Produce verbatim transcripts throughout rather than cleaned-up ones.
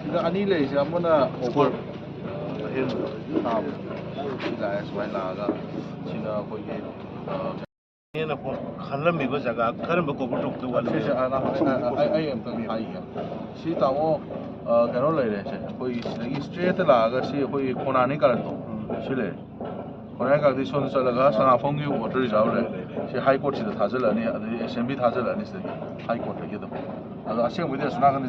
ꯁꯤꯗ ꯑꯅꯤ ꯂꯩꯔꯤꯁꯦ, ꯑꯃꯅ ꯑꯣꯚꯔ ꯑꯍꯦꯟꯕ ꯇꯥꯕ, ꯁꯤ ꯂꯥꯛꯑꯦ, ꯁꯨꯃꯥꯏꯅ ꯂꯥꯛꯑꯒ ꯁꯤꯅ ꯑꯩꯈꯣꯏꯒꯤ, ꯑ, ꯍꯦꯟꯅ ꯈꯜꯂꯝꯃꯤꯕ ꯖꯒꯥ ꯀꯔꯝꯕ ꯀꯣꯚꯔ ꯇꯧꯒꯗꯧꯕ ꯋꯥꯠꯂꯤ? ꯁꯤꯁꯦ, ꯑ, ꯑ, ꯑ, ꯑꯩ, ꯑꯩ ꯑꯝꯇꯪ ꯍꯥꯏꯒꯦ꯫ ꯁꯤ ꯇꯥꯃꯣ, ꯑ, ꯀꯩꯅꯣ ꯂꯩꯔꯦ, ꯁꯦ, ꯑꯩꯈꯣꯏꯒꯤ ꯁꯤꯗꯒꯤ ꯏꯁꯇ꯭ꯔꯦꯠꯇ ꯂꯥꯛꯑꯒ ꯁꯤ ꯑꯩꯈꯣꯏꯒꯤ ꯈꯣꯡꯅꯥꯡ ꯑꯅꯤ ꯀꯥꯔꯛꯇꯣ, ꯁꯤ ꯂꯩꯔꯦ꯫ ꯈꯣꯡꯅꯥꯡ ꯑꯅꯤ ꯀꯥꯔꯛꯇꯒꯤ ꯁꯣꯝꯗ ꯆꯠꯂꯒ ꯁꯉꯥꯏꯐꯝꯒꯤ ꯋꯥꯇꯔ ꯔꯤꯖꯥꯔꯚ ꯂꯩꯔꯦ꯫ ꯁꯤ ꯍꯥꯏ ꯀꯣꯔꯠꯁꯤꯗ ꯊꯥꯖꯤꯜꯂꯛꯑꯅꯤ, ꯑꯗꯩꯗꯤ ꯑꯦꯁꯦꯝꯕ꯭ꯂꯤ ꯊꯥꯖꯤꯜꯂꯛꯑꯅꯤ ꯁꯤꯗꯒꯤ, ꯍꯥꯏ ꯀꯣꯔꯠꯇꯒꯤ ꯑꯗꯨꯝ꯫ ꯑꯗꯣ ꯑꯁꯦꯡꯕꯩꯗꯤ ꯑꯁꯣꯝ ꯅꯥꯀꯟꯗ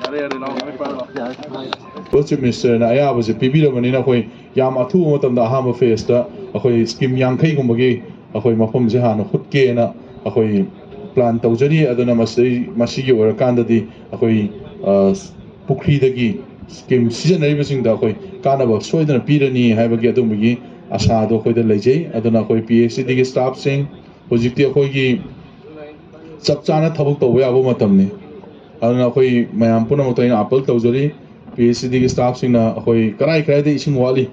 ꯌꯥꯔꯦ, ꯌꯥꯔꯦ, ꯅꯥꯎ, ꯂꯣꯏ ꯄꯥꯏꯔꯣ꯫ ꯆꯤꯐ ꯃꯤꯅꯤꯁꯇꯔꯅ ꯑꯌꯥꯕꯁꯦ ꯄꯤꯕꯤꯔꯕꯅꯤꯅ, ꯑꯩꯈꯣꯏ ꯌꯥꯝ ꯑꯊꯨꯕ ꯃꯇꯝꯗ ꯑꯍꯥꯟꯕ ꯐꯦꯁꯇ ꯑꯩꯈꯣꯏ ꯁ꯭ꯀꯤꯝ ꯌꯥꯡꯈꯩꯒꯨꯝꯕꯒꯤ ꯑꯩꯈꯣꯏ ꯃꯐꯝꯁꯦ ꯍꯥꯟꯅ ꯍꯨꯠꯀꯦꯅ ꯑꯩꯈꯣꯏ ꯄ꯭ꯂꯥꯟ ꯇꯧꯖꯔꯤ꯫ ꯑꯗꯨꯅ ꯃꯁꯤꯗꯩ, ꯃꯁꯤꯒꯤ ꯑꯣꯏꯔꯀꯥꯟꯗꯗꯤ ꯑꯩꯈꯣꯏ, ꯑ, ꯄꯨꯈ꯭ꯔꯤꯗꯒꯤ ꯁ꯭ꯀꯤꯝ ꯁꯤꯖꯤꯟꯅꯔꯤꯕꯁꯤꯡꯗ ꯑꯩꯈꯣꯏ ꯀꯥꯟꯅꯕ ꯁꯣꯏꯗꯅ ꯄꯤꯔꯅꯤ ꯍꯥꯏꯕꯒꯤ ꯑꯗꯨꯝꯕꯒꯤ ꯑꯁꯥꯗꯣ ꯑꯩꯈꯣꯏꯗ ꯂꯩꯖꯩ꯫ ꯑꯗꯨꯅ ꯑꯩꯈꯣꯏ ꯄꯤ ꯑꯩꯆ ꯏ ꯗꯤꯒꯤ ꯁ꯭ꯇꯥꯐꯁꯤꯡ, ꯍꯧꯖꯤꯛꯇꯤ ꯑꯩꯈꯣꯏꯒꯤ ꯆꯞ ꯆꯥꯅ ꯊꯕꯛ ꯇꯧꯕ ꯌꯥꯕ ꯃꯇꯝꯅꯤ꯫ ꯑꯗꯨꯅ ꯑꯩꯈꯣꯏ ꯃꯌꯥꯝ ꯄꯨꯝꯅꯃꯛꯇ ꯑꯩꯅ ꯑꯥꯄꯜ ꯇꯧꯖꯔꯤ, ꯄꯤ ꯑꯩꯆ ꯏ ꯗꯤꯒꯤ ꯁ꯭ꯇꯥꯐꯁꯤꯡꯅ ꯑꯩꯈꯣꯏ ꯀꯔꯥꯏ ꯀꯔꯥꯏꯗ ꯏꯁꯤꯡ ꯋꯥꯠꯂꯤ,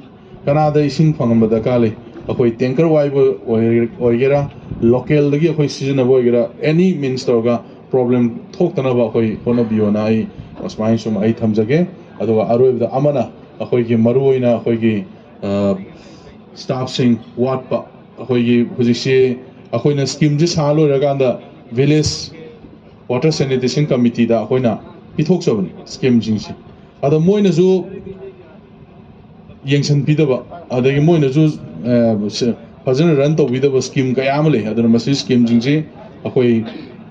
ꯀꯅꯥꯗ ꯏꯁꯤꯡ ꯐꯪꯍꯟꯕ ꯗꯔꯀꯥꯔ ꯂꯩ, ꯑꯩꯈꯣꯏ ꯇꯦꯡꯀꯔ ꯋꯥꯏꯕ ꯑꯣꯏ-, ꯑꯣꯏꯒꯦꯔꯥ, ꯂꯣꯀꯦꯜꯗꯒꯤ ꯑꯩꯈꯣꯏ ꯁꯤꯖꯤꯟꯅꯕ ꯑꯣꯏꯒꯦꯔꯥ, ꯑꯦꯅꯤ ꯃꯤꯟꯁ ꯇꯧꯔꯒ ꯄ꯭ꯔꯣꯕ꯭ꯂꯦꯝ ꯊꯣꯛꯇꯅꯕ ꯑꯩꯈꯣꯏ ꯍꯣꯠꯅꯕꯤꯌꯣꯅ ꯑꯩ ꯑꯁꯨꯃꯥꯏꯅ ꯁꯨꯝ ꯑꯩ ꯊꯝꯖꯒꯦ꯫ ꯑꯗꯨꯒ ꯑꯔꯣꯏꯕꯗ ꯑꯃꯅ ꯑꯩꯈꯣꯏꯒꯤ ꯃꯔꯨꯑꯣꯏꯅ ꯑꯩꯈꯣꯏꯒꯤ, ꯑ, ꯁ꯭ꯇꯥꯐꯁꯤꯡ ꯋꯥꯠꯄ, ꯑꯩꯈꯣꯏꯒꯤ ꯍꯧꯖꯤꯛꯁꯤ ꯑꯩꯈꯣꯏꯅ ꯁ꯭ꯀꯤꯝꯁꯤ ꯁꯥ ꯂꯣꯏꯔꯀꯥꯟꯗ ꯚꯤꯂꯦꯖ ꯋꯥꯇꯔ ꯁꯦꯅꯤꯇꯦꯁꯟ ꯀꯃꯤꯇꯤꯗ ꯑꯩꯈꯣꯏꯅ ꯄꯤꯊꯣꯛꯆꯕꯅꯤ ꯁ꯭ꯀꯤꯝꯁꯤꯡꯁꯤ꯫ ꯑꯗꯣ ꯃꯣꯏꯅꯁꯨ ꯌꯦꯡꯁꯤꯟꯕꯤꯗꯕ, ꯑꯗꯒꯤ ꯃꯣꯏꯅꯁꯨ, ꯑ, ꯁ-, ꯐꯖꯅ ꯔꯟ ꯇꯧꯕꯤꯗꯕ ꯁ꯭ꯀꯤꯝ ꯀꯌꯥ ꯑꯃ ꯂꯩ꯫ ꯑꯗꯨꯅ ꯃꯁꯤ ꯁ꯭ꯀꯤꯝꯁꯤꯡꯁꯤ ꯑꯩꯈꯣꯏ,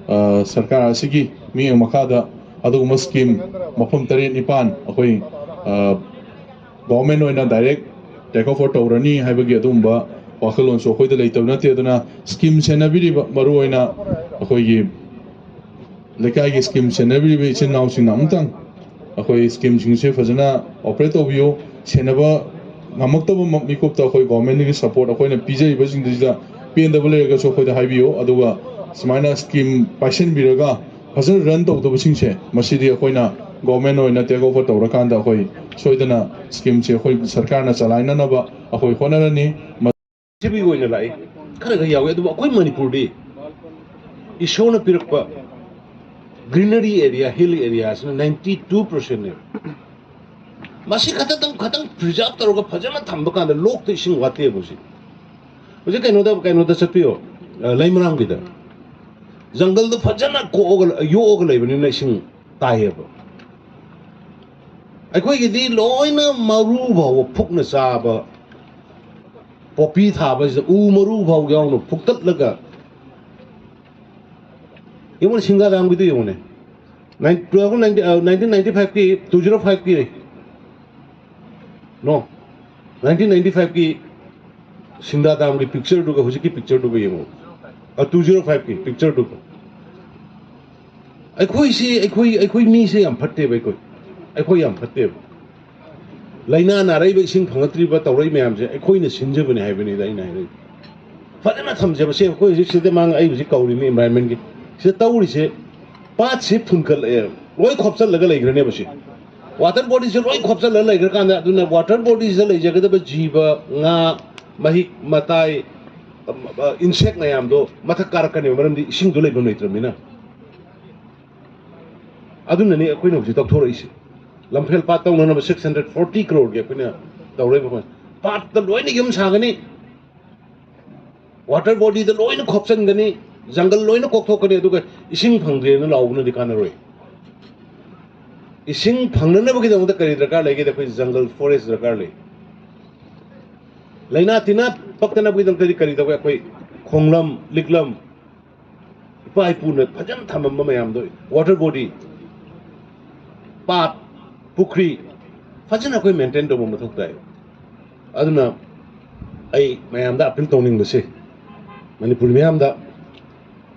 ꯑ, ꯁꯔꯀꯥꯔ ꯑꯁꯤꯒꯤ ꯃꯤꯠꯌꯦꯡ ꯃꯈꯥꯗ ꯑꯗꯨꯒꯨꯝꯕ ꯁ꯭ꯀꯤꯝ ꯃꯐꯝ ꯇꯔꯦꯠ ꯅꯤꯄꯥꯟ ꯑꯩꯈꯣꯏ, ꯑ, ꯒꯣꯚꯔꯟꯃꯦꯟꯠ ꯑꯣꯏꯅ ꯗꯥꯏꯔꯦꯛ ꯇꯦꯛ ꯑꯣꯚꯔ ꯇꯧꯔꯅꯤ ꯍꯥꯏꯕꯒꯤ ꯑꯗꯨꯒꯨꯝꯕ ꯋꯥꯈꯜꯂꯣꯟꯁꯨ ꯑꯩꯈꯣꯏꯗ ꯂꯩꯇꯕ ꯅꯠꯇꯦ꯫ ꯑꯗꯨꯅ ꯁ꯭ꯀꯤꯝ ꯁꯦꯟꯅꯕꯤꯔꯤꯕ, ꯃꯔꯨꯑꯣꯏꯅ ꯑꯩꯈꯣꯏꯒꯤ ꯂꯩꯀꯥꯏꯒꯤ ꯁ꯭ꯀꯤꯝ ꯁꯦꯟꯅꯕꯤꯔꯤꯕ ꯏꯆꯤꯟ ꯏꯅꯥꯎꯁꯤꯡꯅ ꯑꯃꯨꯛꯇꯪ ꯑꯩꯈꯣꯏ ꯁ꯭ꯀꯤꯝꯁꯤꯡꯁꯦ ꯐꯖꯅ ꯑꯣꯄꯔꯦꯠ ꯇꯧꯕꯤꯌꯨ꯫ ꯁꯦꯟꯅꯕ ꯉꯝꯃꯛꯇꯕ ꯃ- ꯃꯤꯀꯨꯞꯇ ꯑꯩꯈꯣꯏ ꯒꯣꯔꯃꯦꯟꯗꯒꯤ ꯁꯄꯣꯔꯠ ꯑꯩꯈꯣꯏꯅ ꯄꯤꯖꯔꯤꯕꯁꯤꯡꯁꯤꯗ ꯄꯦꯟꯗꯕ ꯂꯩꯔꯒꯁꯨ ꯑꯩꯈꯣꯏꯗ ꯍꯥꯏꯕꯤꯌꯨ꯫ ꯑꯗꯨꯒ ꯁꯨꯃꯥꯏꯅ ꯁ꯭ꯀꯤꯝ ꯄꯥꯏꯁꯤꯟꯕꯤꯔꯒ ꯐꯖꯅ ꯔꯟ ꯇꯧꯗꯕꯁꯤꯡꯁꯦ, ꯃꯁꯤꯗꯤ ꯑꯩꯈꯣꯏꯅ ꯒꯣꯔꯃꯦꯟ ꯑꯣꯏꯅ ꯇꯦꯛ ꯑꯣꯚꯔ ꯇꯧꯔꯀꯥꯟꯗ ꯑꯩꯈꯣꯏ ꯁꯣꯏꯗꯅ ꯁ꯭ꯀꯤꯝꯁꯦ ꯑꯩꯈꯣꯏ ꯁꯔꯀꯥꯔꯅ ꯆꯂꯥꯏꯅꯅꯕ ꯑꯩꯈꯣꯏ ꯍꯣꯠꯅꯔꯅꯤ꯫ ꯁꯤꯕꯤ ꯑꯣꯏꯅ ꯂꯥꯛꯏ, ꯈꯔ ꯈꯔ ꯌꯥꯎꯏ, ꯑꯗꯨꯕꯨ ꯑꯩꯈꯣꯏ ꯃꯅꯤꯄꯨꯔꯗꯤ ꯏꯁꯣꯔꯅ ꯄꯤꯔꯛꯄ ꯒ꯭ꯔꯤꯅꯔꯤ ꯑꯦꯔꯤꯌꯥ, ꯍꯤꯜ ꯑꯦꯔꯤꯌꯥꯁꯤꯅ ꯅꯥꯏꯟꯇꯤ ꯇꯨ ꯄꯥꯔꯁꯦꯟꯅꯦꯕ꯫ ꯃꯁꯤ ꯈꯛꯇꯪ ꯈꯛꯇꯪ ꯄ꯭ꯔꯤꯖꯥꯕ ꯇꯧꯔꯒ ꯐꯖꯅ ꯊꯝꯕ ꯀꯥꯟꯗ ꯂꯣꯛꯇ ꯏꯁꯤꯡ ꯋꯥꯠꯇꯦꯕ ꯍꯧꯖꯤꯛ꯫ ꯍꯧꯖꯤꯛ ꯀꯩꯅꯣꯗ, ꯀꯩꯅꯣꯗ ꯆꯠꯄꯤꯌꯣ, ꯑ, ꯂꯩꯃꯔꯥꯝꯒꯤꯗ꯫ ꯖꯪꯒꯜꯗꯣ ꯐꯖꯅ ꯀꯣꯛꯑꯒ, ꯌꯣꯛꯑꯒ ꯂꯩꯕꯅꯤꯅ ꯏꯁꯤꯡ ꯇꯥꯏꯌꯦꯕ꯫ ꯑꯩꯈꯣꯏꯒꯤꯗꯤ ꯂꯣꯏꯅ ꯃꯔꯨ ꯐꯥꯎꯕ ꯐꯨꯛꯅ ꯆꯥꯕ, ꯄꯣꯄꯤ ꯊꯥꯕꯁꯤꯗ ꯎ ꯃꯔꯨ ꯐꯥꯎ ꯌꯥꯎꯅ ꯐꯨꯛꯇꯠꯂꯒ, ꯌꯦꯡꯉꯨꯅꯦ, ꯁꯤꯡꯗꯥ ꯗꯥꯝꯒꯤꯗꯨ ꯌꯦꯡꯉꯨꯅꯦ꯫ ꯅꯥꯏꯟ-, ꯇꯨ ꯊꯥꯎꯖꯟ ꯅꯥꯏꯟꯇꯤꯟ, ꯑ, ꯅꯥꯏꯟꯇꯤꯟ ꯅꯥꯏꯟꯇꯤ ꯐꯥꯏꯚꯀꯤ, ꯇꯨ ꯖꯤꯔꯣ ꯐꯥꯏꯚꯀꯤ, ꯅꯣ, ꯅꯥꯏꯟꯇꯤꯟ ꯅꯥꯏꯟꯇꯤ ꯐꯥꯏꯚꯀꯤ ꯁꯤꯡꯗꯥ ꯗꯥꯝꯒꯤ ꯄꯤꯛꯆꯔꯗꯨꯒ ꯍꯧꯖꯤꯛꯀꯤ ꯄꯤꯛꯆꯔꯗꯨꯒ ꯌꯦꯡꯉꯨ꯫ ꯑ, ꯇꯨ ꯖꯤꯔꯣ ꯐꯥꯏꯚꯀꯤ ꯄꯤꯛꯆꯔꯗꯨꯒ꯫ ꯑꯩꯈꯣꯏꯁꯤ, ꯑꯩꯈꯣꯏ, ꯑꯩꯈꯣꯏ ꯃꯤꯁꯦ ꯌꯥꯝ ꯐꯠꯇꯦꯕ, ꯑꯩꯈꯣꯏ, ꯑꯩꯈꯣꯏ ꯌꯥꯝ ꯐꯠꯇꯦꯕ꯫ ꯂꯥꯏꯅꯥ ꯅꯥꯔꯛꯏꯕ, ꯏꯁꯤꯡ ꯐꯪꯉꯛꯇ꯭ꯔꯤꯕ, ꯇꯧꯔꯛꯏ ꯃꯌꯥꯝꯁꯦ ꯑꯩꯈꯣꯏꯅ ꯁꯤꯟꯖꯕꯅꯦ ꯍꯥꯏꯕꯅꯤꯗ ꯑꯩꯅ ꯍꯥꯏꯔꯛꯏ꯫ ꯐꯖꯅ ꯊꯝꯖꯕꯁꯦ ꯑꯩꯈꯣꯏ ꯍꯧꯖꯤꯛ ꯁꯤꯗ ꯃꯥꯡ-, ꯑꯩ ꯍꯧꯖꯤꯛ ꯀꯧꯔꯤꯕꯅꯤ environment ꯀꯤ꯫ ꯁꯤꯗ ꯇꯧꯔꯤꯁꯦ, ꯄꯥꯠꯁꯤ ꯐꯨꯟꯀꯠꯂꯛꯑꯦ, ꯂꯣꯏ ꯈꯣꯞꯆꯜꯂꯒ ꯂꯩꯈ꯭ꯔꯅꯦꯕ ꯁꯤ꯫ Water body ꯁꯦ ꯂꯣꯏ ꯈꯣꯞꯆꯜꯂꯒ ꯂꯩꯈ꯭ꯔꯀꯥꯟꯗ, ꯑꯗꯨꯅ water body ꯁꯤꯗ ꯂꯩꯖꯒꯗꯕ ꯖꯤꯕ, ꯉꯥ, ꯃꯍꯤꯛ ꯃꯇꯥꯏ, ꯑ, ꯑ, insect ꯃꯌꯥꯝꯗꯣ ꯃꯊꯛ ꯀꯥꯔꯛꯀꯅꯦꯕ, ꯃꯔꯝꯗꯤ ꯏꯁꯤꯡꯗꯣ ꯂꯩꯐꯝ ꯂꯩꯇ꯭ꯔꯕꯅꯤꯅ꯫ ꯑꯗꯨꯅꯅꯤ ꯑꯩꯈꯣꯏꯅ ꯍꯧꯖꯤꯛ ꯇꯧꯊꯣꯔꯛꯏꯁꯦ꯫ ꯂꯝꯐꯦꯜ ꯄꯥꯠ ꯇꯧꯅꯅꯕ six hundred forty crore ꯒꯤ ꯑꯩꯈꯣꯏꯅ ꯇꯧꯔꯛꯏꯕ꯫ ꯑꯩꯈꯣꯏ ꯄꯥꯠꯇ ꯂꯣꯏꯅ ꯌꯨꯝ ꯁꯥꯒꯅꯤ, water body ꯗ ꯂꯣꯏꯅ ꯈꯣꯞꯆꯟꯒꯅꯤ, ꯖꯪꯒꯜ ꯂꯣꯏꯅ ꯀꯣꯛꯊꯣꯛꯀꯅꯤ, ꯑꯗꯨꯒ ꯏꯁꯤꯡ ꯐꯪꯗ꯭ꯔꯦꯅ ꯂꯥꯎꯕꯅꯗꯤ ꯀꯥꯟꯅꯔꯣꯏ꯫ ꯏꯁꯤꯡ ꯐꯪꯅꯅꯕꯒꯤꯗꯃꯛꯇ ꯀꯔꯤ ꯗꯔꯀꯥꯔ ꯂꯩꯒꯦꯗ? ꯑꯩꯈꯣꯏ ꯖꯪꯒꯜ ꯐꯣꯔꯦꯁ ꯗꯔꯀꯥꯔ ꯂꯩ꯫ ꯂꯥꯏꯅꯥ ꯇꯤꯟꯅ ꯄꯛꯇꯅꯕꯒꯤꯗꯃꯛꯇꯗꯤ ꯀꯔꯤ ꯇꯧꯒꯦ? ꯑꯩꯈꯣꯏ ꯈꯣꯡꯂꯝ, ꯂꯤꯛꯂꯝ, ꯏꯄꯥ ꯏꯄꯨꯅ ꯐꯖꯅ ꯊꯝꯃꯝꯕ ꯃꯌꯥꯝꯗꯣ, water body, ꯄꯥꯠ, ꯄꯨꯈ꯭ꯔꯤ, ꯐꯖꯅ ꯑꯩꯈꯣꯏ maintain ꯇꯧꯕ ꯃꯊꯧ ꯇꯥꯏ꯫ ꯑꯗꯨꯅ ꯑꯩ ꯃꯌꯥꯝꯗ appeal ꯇꯧꯅꯤꯡꯕꯁꯦ, ꯃꯅꯤꯄꯨꯔ ꯃꯤꯌꯥꯝꯗ,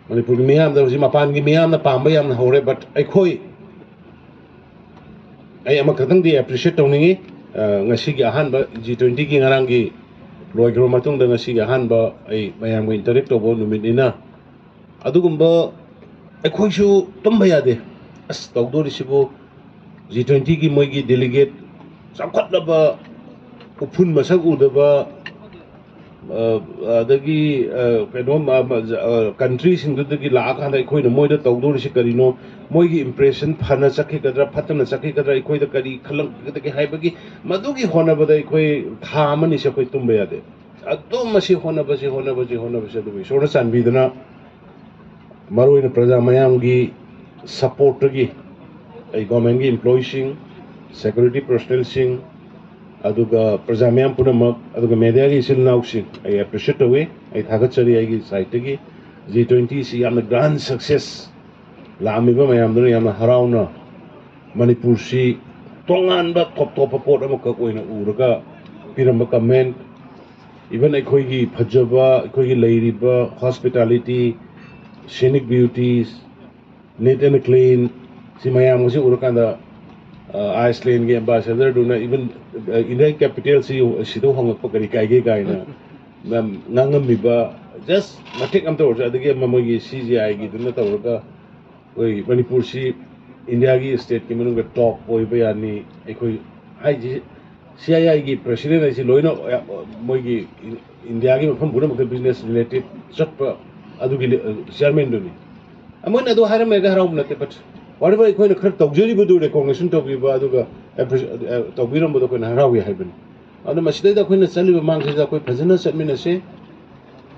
ꯃꯅꯤꯄꯨꯔꯒꯤ ꯃꯤꯌꯥꯝꯗ, ꯍꯧꯖꯤꯛ ꯃꯄꯥꯟꯒꯤ ꯃꯤꯌꯥꯝꯅ ꯄꯥꯝꯕ ꯌꯥꯝꯅ ꯍꯧꯔꯦ, but ꯑꯩꯈꯣꯏ ꯑꯩ ꯑꯃꯈꯛꯇꯪꯗꯤ ꯑꯦꯄ꯭ꯔꯤꯁꯤꯌꯦꯠ ꯇꯧꯅꯤꯡꯉꯤ꯫ ꯑ, ꯉꯁꯤꯒꯤ ꯑꯍꯥꯟꯕ ꯖꯤ ꯇ꯭ꯋꯦꯟꯇꯤꯒꯤ ꯉꯔꯥꯡꯒꯤ ꯂꯣꯏꯈ꯭ꯔꯕ ꯃꯇꯨꯡꯗ ꯉꯁꯤꯒꯤ ꯑꯍꯥꯟꯕ ꯑꯩ ꯃꯌꯥꯝꯒ ꯏꯟꯇꯔꯦꯛ ꯇꯧꯕ ꯅꯨꯃꯤꯠꯅꯤꯅ, ꯑꯗꯨꯒꯨꯝꯕ ꯑꯩꯈꯣꯏꯁꯨ ꯇꯨꯝꯕ ꯌꯥꯗꯦ꯫ ꯑꯁ, ꯇꯧꯗꯣꯔꯤꯁꯤꯕꯨ ꯖꯤ ꯇ꯭ꯋꯦꯟꯇꯤꯒꯤ ꯃꯣꯏꯒꯤ ꯗꯦꯂꯤꯒꯦꯠ ꯆꯥꯎꯈꯠꯂꯕ, ꯎꯐꯨꯟ ꯃꯁꯛ ꯎꯗꯕ, ꯑ, ꯑꯗꯒꯤ, ꯑ, ꯀꯩꯅꯣ, ꯃ-, ꯃ-, ꯑ, ꯀꯟꯇ꯭ꯔꯤꯁꯤꯡꯗꯨꯗꯒꯤ ꯂꯥꯛꯑꯀꯥꯟꯗ ꯑꯩꯈꯣꯏꯅ ꯃꯣꯏꯗ ꯇꯧꯗꯣꯔꯤꯁꯤ ꯀꯔꯤꯅꯣ, ꯃꯣꯏꯒꯤ ꯏꯝꯄ꯭ꯔꯦꯁꯟ ꯐꯅ ꯆꯠꯈꯤꯒꯗ꯭ꯔꯥ, ꯐꯠꯇꯅ ꯆꯠꯈꯤꯒꯗ꯭ꯔꯥ, ꯑꯩꯈꯣꯏꯗ ꯀꯔꯤ ꯈꯜꯂꯛꯀꯗꯒꯦ ꯍꯥꯏꯕꯒꯤ ꯃꯗꯨꯒꯤ ꯍꯣꯠꯅꯕꯗ ꯑꯩꯈꯣꯏ ꯊꯥ ꯑꯃꯅꯤꯁꯦ ꯑꯩꯈꯣꯏ ꯇꯨꯝꯕ ꯌꯥꯗꯦ꯫ ꯑꯗꯨꯝ ꯃꯁꯤ ꯍꯣꯠꯅꯕꯁꯤ, ꯍꯣꯠꯅꯕꯁꯤ, ꯍꯣꯠꯅꯕꯁꯤ, ꯑꯗꯨꯕꯨ ꯏꯁꯣꯔꯅ ꯆꯥꯟꯕꯤꯗꯨꯅ ꯃꯔꯨꯑꯣꯏꯅ ꯄ꯭ꯔꯖꯥ ꯃꯌꯥꯝꯒꯤ ꯁꯄꯣꯔꯠꯇꯒꯤ ꯑꯩ ꯒꯣꯔꯃꯦꯟꯒꯤ ꯏꯝꯄ꯭ꯂꯣꯌꯤꯁꯤꯡ, ꯁꯦꯀ꯭ꯌꯨꯔꯤꯇꯤ ꯄꯔꯁꯅꯦꯜꯁꯤꯡ, ꯑꯗꯨꯒ ꯄ꯭ꯔꯖꯥ ꯃꯌꯥꯝ ꯄꯨꯝꯅꯃꯛ, ꯑꯗꯨꯒ ꯃꯦꯗꯤꯌꯥꯒꯤ ꯏꯆꯤꯜ ꯏꯅꯥꯎꯁꯤꯡ ꯑꯩ ꯑꯦꯄ꯭ꯔꯤꯁꯤꯌꯦꯠ ꯇꯧꯏ꯫ ꯑꯩ ꯊꯥꯒꯠꯆꯔꯤ ꯑꯩꯒꯤ ꯁꯥꯏꯠꯇꯒꯤ꯫ ꯖꯤ ꯇ꯭ꯋꯦꯟꯇꯤꯁꯤ ꯌꯥꯝꯅ ꯒ꯭ꯔꯥꯟ ꯁꯛꯁꯦꯁ, ꯂꯥꯛꯑꯝꯃꯤꯕ ꯃꯌꯥꯝꯗꯨꯅ ꯌꯥꯝꯅ ꯍꯔꯥꯎꯅ ꯃꯅꯤꯄꯨꯔꯁꯤ ꯇꯣꯉꯥꯟꯕ ꯇꯣꯞ ꯇꯣꯞꯄ ꯄꯣꯠ ꯑꯃꯈꯛ ꯑꯣꯏꯅ ꯎꯔꯒ ꯄꯤꯔꯝꯕ ꯀꯃꯦꯟ, ꯏꯚꯟ ꯑꯩꯈꯣꯏꯒꯤ ꯐꯖꯕ, ꯑꯩꯈꯣꯏꯒꯤ ꯂꯩꯔꯤꯕ hospitality, scenic beauties, neat and clean, ꯁꯤ ꯃꯌꯥꯝ ꯑꯁꯤ ꯎꯔꯀꯥꯟꯗ, ꯑ, ꯑꯥꯏꯁꯂꯦꯟꯒꯤ ꯑꯦꯝꯕꯥꯁꯦꯗꯔꯗꯨꯅ ꯏꯚꯟ, ꯑ, ꯏꯟꯗꯤꯌꯥꯒꯤ ꯀꯦꯄꯤꯇꯦꯜꯁꯤ ꯁꯤꯗ ꯍꯣꯡꯉꯛꯄ ꯀꯔꯤ ꯀꯥꯏꯒꯦ ꯀꯥꯏꯅ ꯃꯌꯥꯝ ꯉꯥꯡꯉꯝꯃꯤꯕ, ꯖꯁ ꯃꯇꯦꯛ ꯑꯃꯇ ꯑꯣꯏꯔꯁꯨ, ꯑꯗꯒꯤ ꯑꯃ ꯃꯣꯏꯒꯤ ꯁꯤ ꯖꯤ ꯑꯥꯏꯒꯤꯗꯨꯅ ꯇꯧꯔꯒ ꯑꯩꯈꯣꯏ ꯃꯅꯤꯄꯨꯔꯁꯤ ꯏꯟꯗꯤꯌꯥꯒꯤ ꯁ꯭ꯇꯦꯠꯀꯤ ꯃꯅꯨꯡꯗ ꯇꯣꯞ ꯑꯣꯏꯕ ꯌꯥꯅꯤ꯫ ꯑꯩꯈꯣꯏ ꯍꯥꯏꯁꯤ ꯁꯤ ꯑꯥꯏ ꯑꯥꯏꯒꯤ ꯄ꯭ꯔꯁꯤꯗꯦꯟ ꯍꯥꯏꯁꯤ ꯂꯣꯏꯅ, ꯑ, ꯃꯣꯏꯒꯤ ꯏꯟꯗꯤꯌꯥꯒꯤ ꯃꯐꯝ ꯄꯨꯝꯅꯃꯛꯇ ꯕꯤꯖꯤꯅꯦꯁ ꯔꯤꯂꯦꯇꯦꯠ ꯆꯠꯄ ꯑꯗꯨꯒꯤ, ꯑ, ꯆꯤꯌꯔꯃꯦꯟꯗꯨꯅꯤ꯫ ꯃꯣꯏꯅ ꯑꯗꯨ ꯍꯥꯏꯔꯝꯃꯦꯒ ꯍꯔꯥꯎꯕ ꯅꯠꯇꯦ, but whatever ꯑꯩꯈꯣꯏꯅ ꯈꯔ ꯇꯧꯖꯔꯤꯕꯗꯨ ꯔꯦꯀꯣꯒꯅꯤꯁꯟ ꯇꯧꯕꯤꯕ ꯑꯗꯨꯒ ꯑꯦꯄ꯭ꯔꯤ-, ꯑ, ꯇꯧꯕꯤꯔꯝꯕꯗꯣ ꯑꯩꯈꯣꯏꯅ ꯍꯔꯥꯎꯏ ꯍꯥꯏꯕꯅꯤ꯫ ꯑꯗꯨꯅ ꯃꯁꯤꯗꯩꯗ ꯑꯩꯈꯣꯏꯅ ꯆꯠꯂꯤꯕ ꯃꯥꯡꯁꯤꯗ ꯑꯩꯈꯣꯏ ꯐꯖꯅ ꯆꯠꯃꯤꯟꯅꯁꯤ꯫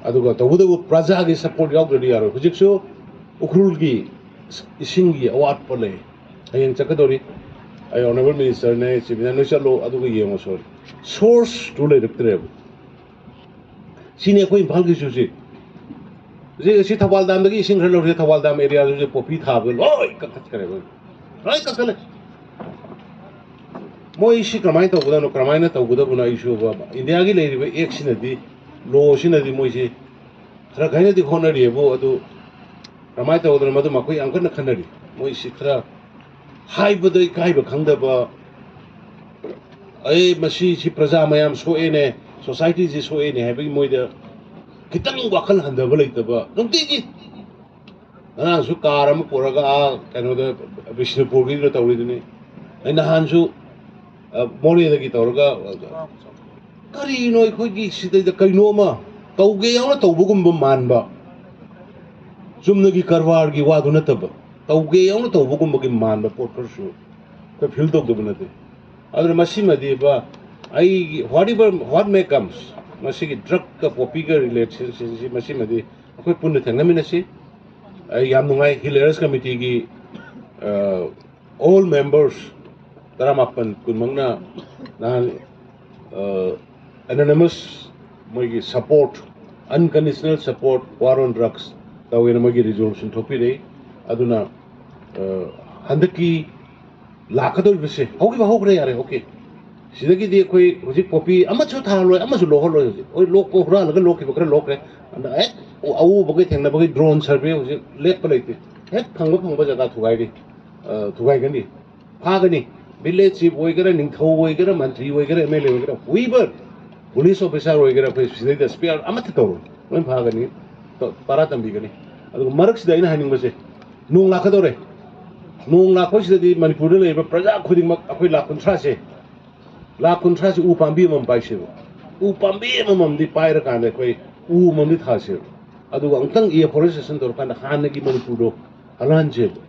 ꯑꯗꯨꯒ ꯇꯧꯕꯇꯕꯨ ꯄ꯭ꯔꯖꯥꯒꯤ ꯁꯄꯣꯔꯠ ꯌꯥꯎꯗ꯭ꯔꯗꯤ ꯌꯥꯔꯣꯏ꯫ ꯍꯧꯖꯤꯛꯁꯨ ꯎꯈ꯭ꯔꯨꯜꯒꯤ ꯏꯁꯤꯡꯒꯤ ꯑꯋꯥꯠꯄ ꯂꯩ꯫ ꯍꯌꯦꯡ ꯆꯠꯀꯗꯧꯔꯤ꯫ ꯑꯩ ꯑꯣꯅꯔꯦꯕꯜ ꯃꯤꯅꯤꯁꯇꯔꯅꯦ, ꯆꯤꯐ ꯃꯤꯅꯤꯁꯇꯔ, ꯅꯣꯏ ꯆꯠꯂꯣ ꯑꯗꯨꯒ ꯌꯦꯡꯉꯣ꯫ ꯁꯣꯔꯤ, ꯁꯣꯔꯁꯇꯨ ꯂꯩꯔꯛꯇ꯭ꯔꯦꯕ꯫ ꯁꯤꯅꯤ ꯑꯩꯈꯣꯏ ꯏꯝꯐꯥꯜꯒꯤ ꯏꯁꯨꯁꯤ꯫ ꯍꯧꯖꯤꯛ ꯑꯁꯤ ꯊꯧꯕꯥꯜ ꯗꯥꯝꯗꯒꯤ ꯏꯁꯤꯡ ꯈꯔ ꯂꯧꯔꯦ, ꯊꯧꯕꯥꯜ ꯗꯥꯝ ꯑꯦꯔꯤꯌꯥꯗꯨꯁꯨ ꯄꯣꯄꯤ ꯊꯥꯕꯗ ꯂꯣꯏ ꯀꯛꯊꯠꯈ꯭ꯔꯦꯕ꯫ ꯂꯣꯏ ꯀꯛꯊꯠꯂꯦ꯫ ꯃꯣꯏ ꯁꯤ ꯀꯃꯥꯏꯅ ꯇꯧꯒꯗꯕꯅꯣ, ꯀꯃꯥꯏꯅ ꯇꯧꯒꯗꯕꯅꯣ ꯑꯩꯁꯨ ꯏꯟꯗꯤꯌꯥꯒꯤ ꯂꯩꯔꯤꯕ ꯑꯦꯛꯁꯤꯅꯗꯤ, ꯂꯣꯁꯤꯅꯗꯤ ꯃꯣꯏꯁꯤ ꯈꯔ ꯈꯩꯅꯗꯤ ꯍꯣꯠꯅꯔꯤꯑꯕꯨ, ꯑꯗꯨ ꯀꯃꯥꯏꯅ ꯇꯧꯒꯗꯅꯣ ꯃꯗꯨ ꯃꯈꯣꯏ ꯌꯥꯝ ꯀꯟꯅ ꯈꯟꯅꯔꯤ꯫ ꯃꯣꯏꯁꯤ ꯈꯔ ꯍꯥꯏꯕꯗ ꯏꯀꯥꯏꯕ ꯈꯪꯗꯕ, ꯑꯩ ꯃꯁꯤ, ꯁꯤ ꯄ꯭ꯔꯖꯥ ꯃꯌꯥꯝ ꯁꯣꯛꯑꯦꯅꯦ, ꯁꯣꯁꯥꯏꯇꯤꯁꯤ ꯁꯣꯛꯑꯦꯅꯦ ꯍꯥꯏꯕꯒꯤ ꯃꯣꯏꯗ ꯈꯤꯇꯪ ꯋꯥꯈꯜ ꯍꯟꯊꯕ ꯂꯩꯇꯕ꯫ ꯅꯨꯡꯇꯤꯒꯤ ꯉꯔꯥꯡꯁꯨ ꯀꯥꯔ ꯑꯃ ꯄꯨꯔꯒ ꯑꯥ ꯀꯩꯅꯣꯗ, ꯕꯤꯁꯅꯨꯄꯨꯔꯒꯤꯗꯨꯗ ꯇꯧꯔꯤꯗꯨꯅꯤ꯫ ꯑꯩ ꯅꯍꯥꯟꯁꯨ, ꯑ, ꯃꯣꯔꯦꯗꯒꯤ ꯇꯧꯔꯒ, ꯀꯔꯤꯅꯣ ꯑꯩꯈꯣꯏꯒꯤ ꯁꯤꯗꯩꯗ ꯀꯩꯅꯣ ꯑꯃ ꯇꯧꯒꯦ ꯌꯥꯎꯅ ꯇꯧꯕꯒꯨꯝꯕ ꯃꯥꯟꯕ, ꯆꯨꯝꯅꯒꯤ ꯀꯔꯕꯥꯔꯒꯤ ꯋꯥꯗꯨ ꯅꯠꯇꯕ, ꯇꯧꯒꯦ ꯌꯥꯎꯅ ꯇꯧꯕꯒꯨꯝꯕꯒꯤ ꯃꯥꯟꯕ ꯄꯣꯠ ꯈꯔꯁꯨ ꯑꯩꯈꯣꯏ ꯐꯤꯜ ꯇꯧꯗꯕ ꯅꯠꯇꯦ꯫ ꯑꯗꯨꯅ ꯃꯁꯤꯃꯗꯤ ꯕ-, ꯑꯩꯒꯤ whatever, what may comes, ꯃꯁꯤꯒꯤ ꯗ꯭ꯔꯒꯀ ꯄꯣꯄꯤꯒ ꯔꯤꯂꯦꯁꯟꯁꯤꯞꯁꯤ, ꯃꯁꯤꯃꯗꯤ ꯑꯩꯈꯣꯏ ꯄꯨꯟꯅ ꯊꯦꯡꯅꯃꯤꯟꯅꯁꯤ꯫ ꯑꯩ ꯌꯥꯝ ꯅꯨꯡꯉꯥꯏ, ꯍꯤꯜ ꯔꯦꯁ ꯀꯃꯤꯇꯤꯒꯤ, ꯑ, ꯑꯣꯜ ꯃꯦꯝꯕꯔꯁ ꯇꯔꯥꯃꯥꯄꯟ ꯀꯨꯟꯃꯛꯅ ꯅꯍꯥꯟ, ꯑ, ꯑꯦꯅꯣꯅꯤꯃꯁ, ꯃꯣꯏꯒꯤ support, unconditional support war on drugs ꯇꯧꯋꯦꯅ ꯃꯣꯏꯒꯤ ꯔꯤꯖꯣꯂꯨꯁꯟ ꯊꯣꯛꯄꯤꯔꯛꯏ꯫ ꯑꯗꯨꯅ, ꯑ, ꯍꯟꯗꯛꯀꯤ ꯂꯥꯛꯀꯗꯧꯔꯤꯕꯁꯦ, ꯍꯧꯈꯤꯕ ꯍꯧꯈ꯭ꯔꯦ, ꯌꯥꯔꯦ, ꯑꯣꯀꯦ꯫ ꯁꯤꯗꯒꯤꯗꯤ ꯑꯩꯈꯣꯏ ꯍꯧꯖꯤꯛ ꯄꯣꯄꯤ ꯑꯃꯁꯨ ꯊꯥꯍꯜꯂꯣꯏ, ꯑꯃꯁꯨ ꯂꯣꯛꯍꯜꯂꯣꯏ꯫ ꯍꯧꯖꯤꯛ ꯍꯣꯏ, ꯂꯣꯛꯄ, ꯍꯨꯔꯥꯜꯂꯒ ꯂꯣꯛꯈꯤꯕ ꯈꯔ ꯂꯣꯛꯈ꯭ꯔꯦ꯫ ꯑꯗ ꯍꯦꯛ ꯑꯎꯕꯈꯩ ꯊꯦꯡꯅꯕꯈꯩ ꯗ꯭ꯔꯣꯟ ꯁꯔꯚꯦ ꯍꯧꯖꯤꯛ ꯂꯦꯞꯄ ꯂꯩꯇꯦ꯫ ꯍꯦꯛ ꯐꯪꯕ ꯐꯪꯕ ꯖꯒꯥ ꯊꯨꯒꯥꯏꯔꯤ, ꯑ, ꯊꯨꯒꯥꯏꯒꯅꯤ, ꯐꯥꯒꯅꯤ꯫ ꯚꯤꯂꯦꯖ ꯆꯤꯐ ꯑꯣꯏꯒꯦꯔꯥ, ꯅꯤꯡꯊꯧ ꯑꯣꯏꯒꯦꯔꯥ, ꯃꯟꯇ꯭ꯔꯤ ꯑꯣꯏꯒꯦꯔꯥ, ꯑꯦꯝ ꯑꯦꯜ ꯑꯦ ꯑꯣꯏꯒꯦꯔꯥ, whoever, ꯄꯨꯂꯤꯁ ꯑꯣꯐꯤꯁꯥꯔ ꯑꯣꯏꯒꯦꯔꯥ, ꯑꯩꯈꯣꯏ ꯁꯤꯗꯩꯗ ꯁ꯭ꯄꯦꯌꯥꯔ ꯑꯃꯠꯇ ꯇꯧꯔꯣꯏ, ꯂꯣꯏ ꯐꯥꯒꯅꯤ, ꯇ-, ꯄꯥꯔꯥ ꯇꯝꯕꯤꯒꯅꯤ꯫ ꯑꯗꯨꯒ ꯃꯔꯛꯁꯤꯗ ꯑꯩꯅ ꯍꯥꯏꯅꯤꯡꯕꯁꯦ, ꯅꯣꯡ ꯂꯥꯛꯀꯗꯧꯔꯦ꯫ ꯅꯣꯡ ꯂꯥꯛꯄꯁꯤꯗꯗꯤ ꯃꯅꯤꯄꯨꯔꯗ ꯂꯩꯔꯤꯕ ꯄ꯭ꯔꯖꯥ ꯈꯨꯗꯤꯡꯃꯛ, ꯑꯩꯈꯣꯏ ꯂꯥꯈ ꯀꯨꯟꯊ꯭ꯔꯥꯁꯦ, ꯂꯥꯈ ꯀꯨꯟꯊ꯭ꯔꯥꯁꯦ ꯎ ꯄꯥꯝꯕꯤ ꯑꯃꯃꯝ ꯄꯥꯏꯁꯦꯕ꯫ ꯎ ꯄꯥꯝꯕꯤ ꯑꯃꯃꯝꯗꯤ ꯄꯥꯏꯔꯀꯥꯟꯗ ꯑꯩꯈꯣꯏ ꯎ ꯑꯃꯃꯝꯗꯤ ꯊꯥꯁꯦꯕ꯫ ꯑꯗꯨꯒ ꯑꯃꯨꯛꯇꯪ ꯑꯦꯐꯣꯔꯦꯁꯇꯦꯁꯟ ꯇꯧꯔꯀꯥꯟꯗ ꯍꯥꯟꯅꯒꯤ ꯃꯅꯤꯄꯨꯔꯗꯣ ꯍꯜꯍꯟꯁꯦꯕ꯫